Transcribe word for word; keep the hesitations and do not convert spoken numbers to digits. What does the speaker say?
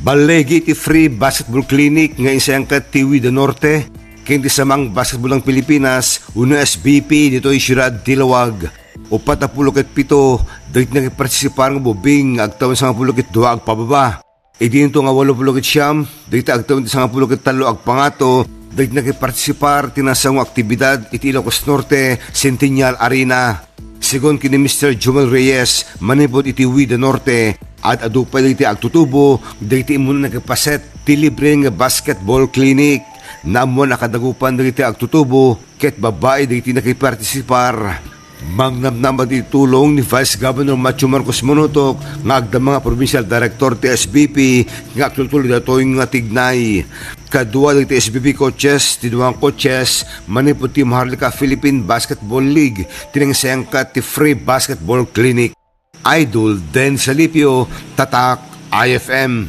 Balligi ti free basketball clinic nga insayangkat ti WIDA Norte ken ti Samang Basketball ng Pilipinas wenno S B P ditoy Siudad ti Laoag. Uppat a pulo ket pito dagiti nakipartisipar nga ubbing nga agtawen sangapulo ket dua agpababa. Idinto nga walo pulo ket siam dagiti agtawen ti sangapulo ket tallo agpangato dagiti nakipartisipar ti nasango nga aktibidad iti Ilocos Norte Centennial Arena. Segun ken ni Mister Jomel Reyes, manipud iti WIDA Norte, ad-adu pay dagiti agtutubo dagiti immuna nakipaset ti libre nga basketball clinic. Naammuan a kadagupan dagiti agtutubo ket babbai dagiti nakipartisipar. Mangnamnama ti tulong ni Vice Governor Matthew Marcos Monotoc nga agdama nga Provincial Director ti S B P nga agtultuloy daytoy nga tignay. Kadua dagiti S B P coaches, ti duang coaches, manipud ti Maharlika Philippine Basketball League, ti nangsayangkat ti free basketball clinic. Idol Den Salipio, Tatak I F M.